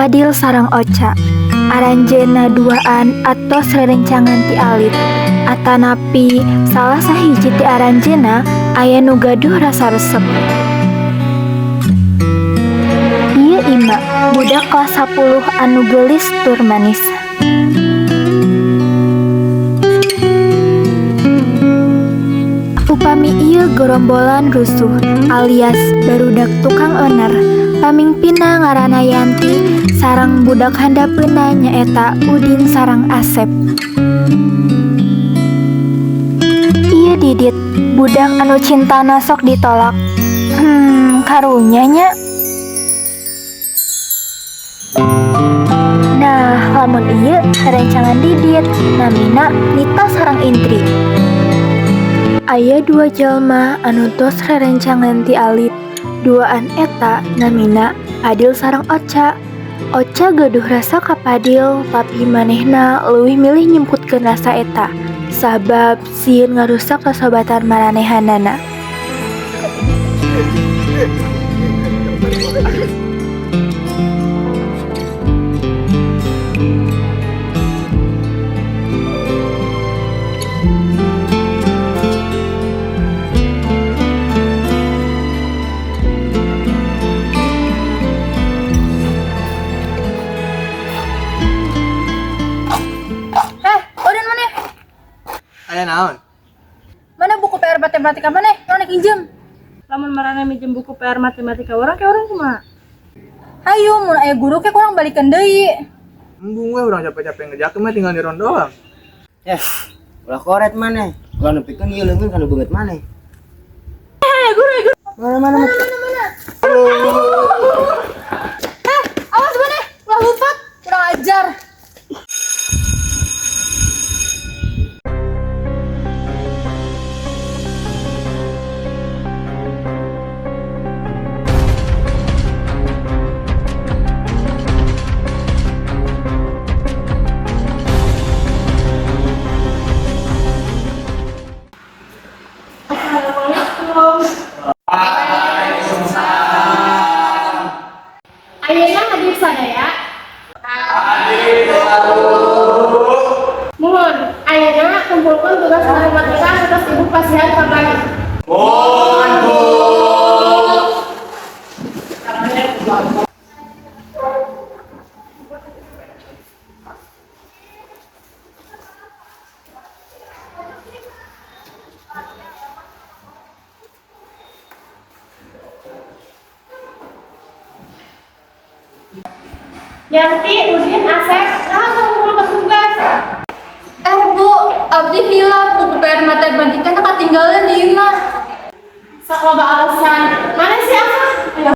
Padil sareng Oca. Aranjeunna duaan atos rerencangan ti alit. Atanapi salah sahiji ti aranjeunna aya nu gaduh rasa resep. Ieu Ima, budak kelas 10 anu geulis tur manis. Upami ieu gerombolan rusuh alias barudak tukang onar, pamingpinna ngaranna Yanti sareng budak handapeunna nyaeta Udin sareng Asep. Ieu Didit, budak anu cintana sok ditolak. Karunya nya. Nah, lamun ieu rerencangan Didit, namina Nita sareng Indri. Aya dua jalma anu tos rerencangan ti alit. Duaan eta namina Padil sareng Oca. Oca gaduh rasa ka Padil, tapi manehna leuwih milih nyumputkeun rasa eta sabab sieun ngarusak sasobatan maranehanana. Udin mana? Aya naon? Mana buku PR matematika mana? Urang rek injem. Lamun marana minjem buku PR matematika urang ke urang kumaha? Hayu, mun aya guru ke kurang balikeun deui. Embung we urang capek-capek ngerjakeun mah tinggal niron doang. Ulah koret maneh. Ulah nepikeun ieu leungeun kana beungeut maneh. Guru, guru. Mana mana mana. Awas maneh, ulah lupat, kurang ajar. Ayeuna hadir sadaya. Hadir. Mohon, ayeuna kumpulkeun tugas matematika atas ibu pasihan kamari. Mohon, Bu. Yanti, Udin, Asep, nah kumpulkeun tugas. Bu, abdi hilap buku PR matematika na ketinggalan di imah. Sok loba alasan. Mana sih Asep?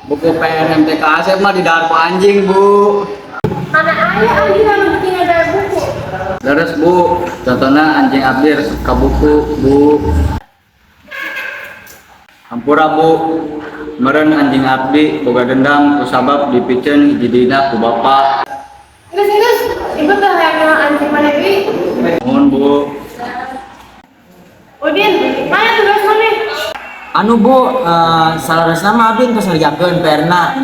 Buku PR MTK Asep mah di dahar ku anjing, Bu. Mana aya anjing anu beuki ngadaar buku? Leres, Bu. Contohna anjing abdi resep ka buku, Bu. Hampura, Bu. Meureun anjing abdi boga dendam kusabab dipiceun hiji dina ku bapa. Geus geus, ibu teh hayang anjing mana deui? Nuhun, Bu. Udin, mana tugas maneh? Anu Bu, salaresna mah abdi tos ngerjakeun PR-na.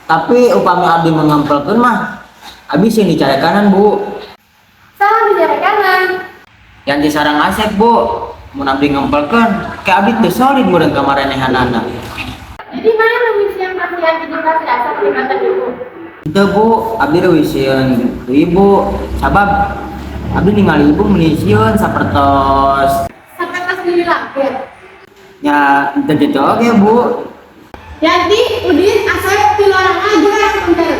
Tapi upami abdi mengempelkeun mah abdi sieun dicarekanan, Bu. Saha dicarekanan? Yanti sareng Asep, Bu. Mun abdi ngempelkeun, ke abdi teu solid meureun ka maranehanana. Jadi mana leuwih sieun pasihan hiji ka si Asep tibatan ibu? Henteu, Bu, abdi leuwih sieun ku ibu. Sabab abdi ningali ibu meuni sieun sapertos Sapertos dililangkeun. Nya henteu kitu oge, Bu. Yanti, Udin, Asep, tilu orang aja sebentar.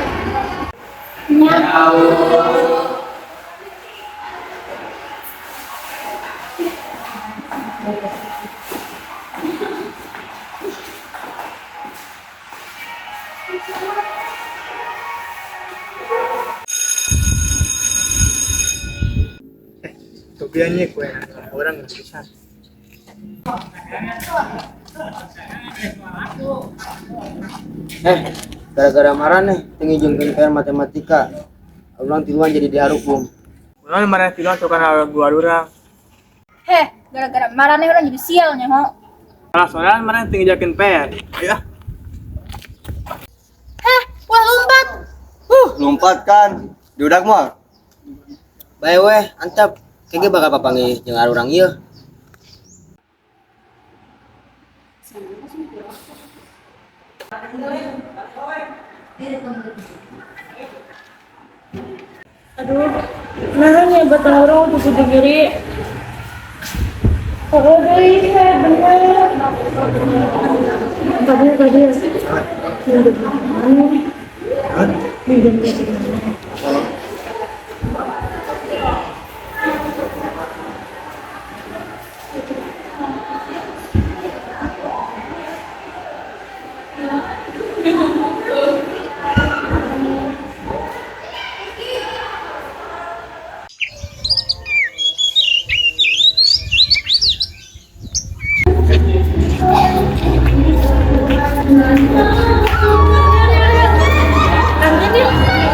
Nya. Tobian nya kue orang nggak bisa. Gara-gara marah nih, teu ngijengkeun PR matematika. Urang tiluan jadi diharukum. Urang marah tiluan sok kana gua urang. Heh, gara-gara maraneh urang jadi sial nya, ho. Salah soalnya marah teu ngejakeun PR. Ayo ah. Heh, ulah lompat. lompat kan. Diudak mah. Bae weh, antep. Kayaknya bakal papanggih jeung arurang ieu. Aduh, nah nya batang urang tuh kudu diri. Oh, deui, bener. Tadi tadi.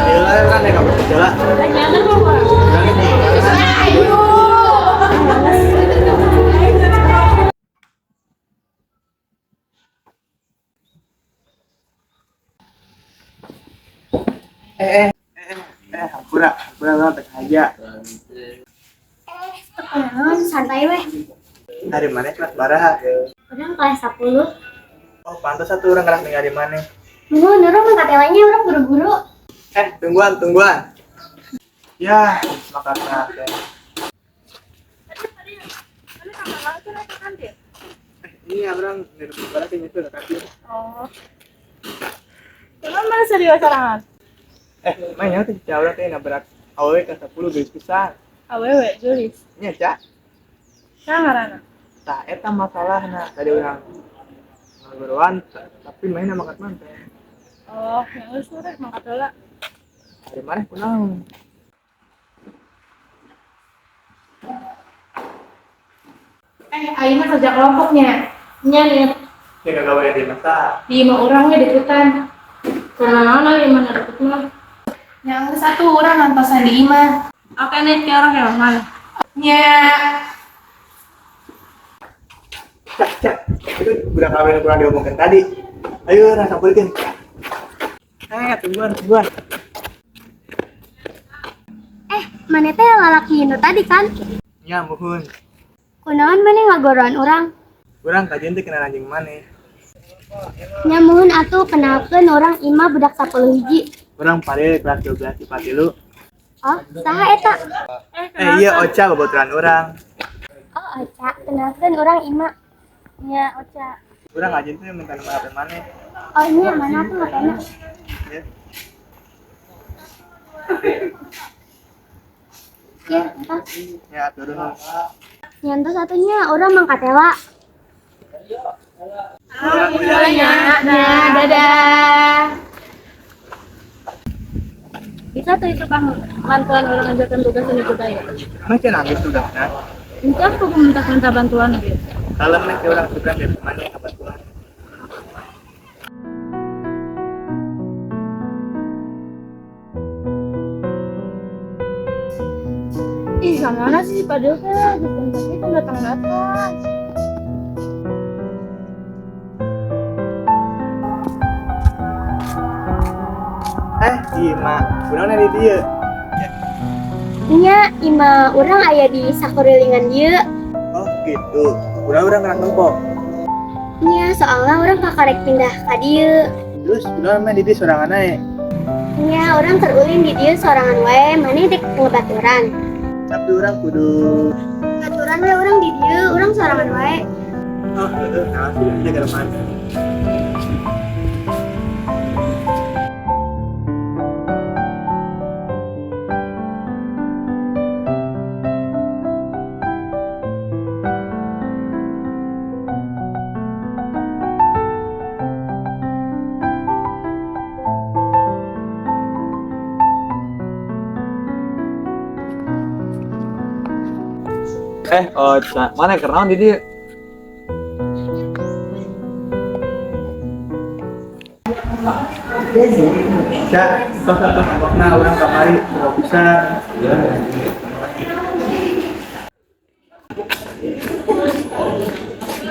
Gila kan ya kamu jalan. Eh, hampura, hampura urang teh aja. Kunaon santai weh. Dari mana kelas baraha? Urang kelas 10. Oh, pantas satu orang kelas ningali mana. Nuhun, urang mah katelanya urang buru-buru. Eh, tungguan, tungguan. Ya, makan teh. Iya, orang dari barat ini tuh kantin. Oh. Kunaon mana serius sorangan? Eh, mainnya tuh jauh teh nabrak awewe ka 10 geus pisan. Awewe, Julis. Nya, Cak. Nah, ngaranna. Tah eta masalahna tadi urang ngaguruan tapi main sama kat manten. Oh, yang geus rek mangkat heula. Dari mana kunaon? Eh, ayeuna kerja kelompoknya. Nya nih, Ya kagak di masa. di imah urangnya deketan. Karena naon ari mana deket mah. Yang satu orang ngantosan di imah. Oke nih, kayak orang kayak mana? Nya. Cak, cak. Itu budak kawin yang kurang diomongkan tadi. Ayo, orang sampeurkeun. Eh, tungguan, tungguan. Eh, mana teh lalaki nu tadi kan? Nya, muhun. Kunaon maneh ngagoroan urang? Urang kajian teh kenal anjing maneh. Nya muhun atuh kenalkeun urang imah budak 10 hiji. Urang pare kelas 12 IPA 3. Oh, saha eta? Eh, iya Ocha babaturan urang. Oh, Oca, kenalkeun urang imah. Nya Oca. Urang kajian teh minta nomor HP maneh. Oh, nya mana tuh HP-na? Ya. Ya, entos. Ya, turun. Nya entos atunya urang mangkat heula. Nya, dadah. Bisa tuh itu kang bantuan orang ngajarkan tugas ini juga ya. Mana cenah nangis tugasna? Itu aku minta-minta bantuan gitu. Kalem nih ke urang sugan dari maneh kabaturan. Ih, sama sih si Padil teh, gitu tapi kan datang-datang. Eh, iya, kunaon di dieu? Nya imah urang aya di sakurilingan dieu. Oh, gitu. Urang urang ngerang nempo. Nya soalnya urang kakarek pindah ka dieu. Terus kunaon mah di dieu sorangan ae. Nya urang keur ulin di dieu sorangan wae, maneh dek ngebaturan. Tapi urang kudu Baturan we urang di dieu, urang sorangan wae. Oh, heeh, nah sih jaga mana. Eh, Ocha, mana kenaon di dieu? Cak, tos tos angkotna urang kamari boga pisan.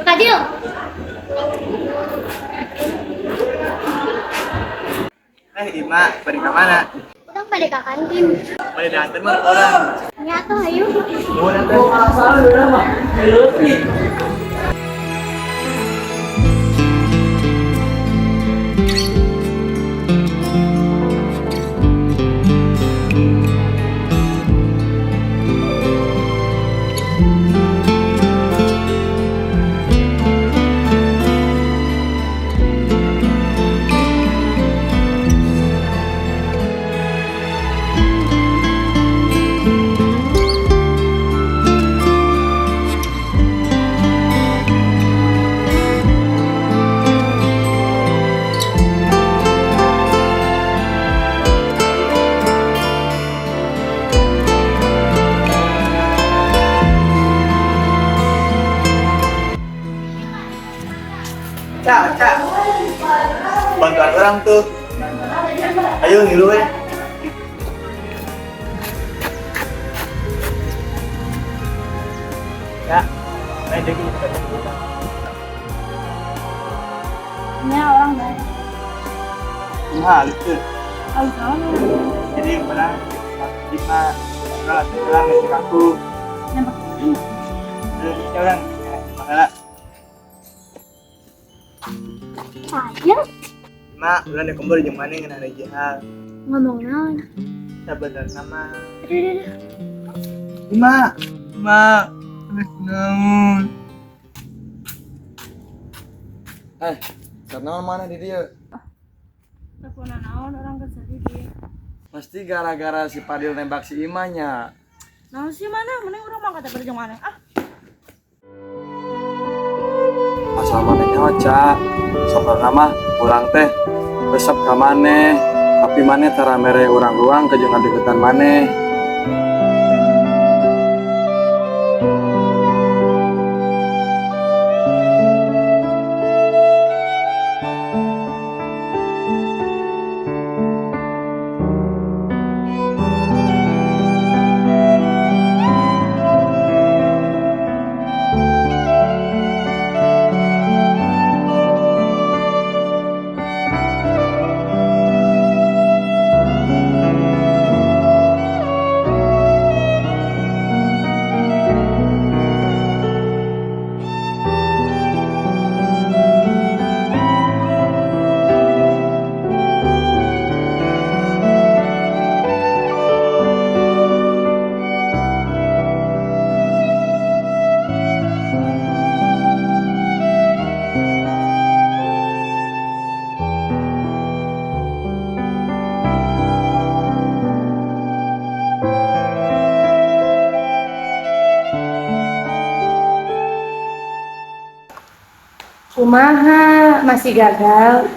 Fadil, Eh, Ima, bari ka mana? Bade ka kantin. Bade danten mah urang. Nya atuh hayu. Nuhun atuh. Cak, cak. Bantuan urang tuh. Ayo ngilu we. Ya, ayo jadi kita kita. Nya urang bae. Kumaha gitu. Alus naon? Jadi urang lima, urang urang ngecek aku. Nembak. Terus ya urang masalah. Sayang, Mak, urang dek kumpul jeung maneh ngeunah hiji hal. Ngomong naon? Sabenerna mah. Aduh, aduh, aduh. Mak, mak, terus naon? Eh, karena mana di dia? Teleponan naon urang keur sedih di. Pasti gara-gara si Padil nembak si Imanya. Naon sih mana? Mending urang mah kata berjong maneh. Ah. Asal maneh nyaho, Ca. Soalna mah urang teh resep ka maneh, tapi maneh tara mere urang ruang ke jeung ngadeukeutan maneh. Kumaha masih gagal?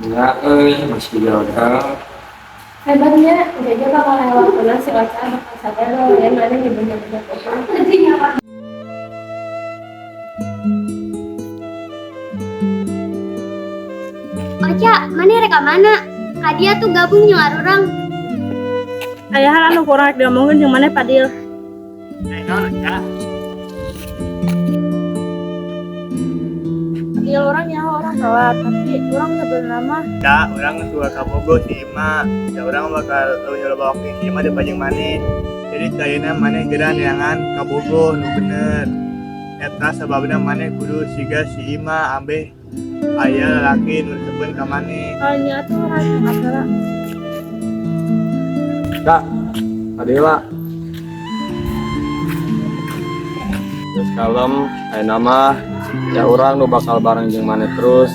Enggak, euy, masih gagal. Hebatnya, kayaknya bakal lewat waktunya si Ocha bakal sadar bahwa yang mana yang bener-bener. Ocha, maneh rek ka mana? Ka dieu tuh gabung jeung urang. Aya hal anu ku urang rek diomongkeun jeung maneh, Padil. Eh, naon, Cak? Iya, urang nyaho urang telat, tapi urang sebenarnya mah Cak, urang suka kabogoh si Ima. Ya urang bakal leuwih loba waktu si Ima daripada jeung maneh. Jadi dayana maneh geura neangan kabogoh nu bener. Eta sababna maneh kudu siga si Ima ambeh aya lalaki nu resepeun ka maneh. Oh nya tuh urang masalah. Kak, Adela. Terus kalem, ayeuna mah ya urang nu bakal bareng jeung maneh terus.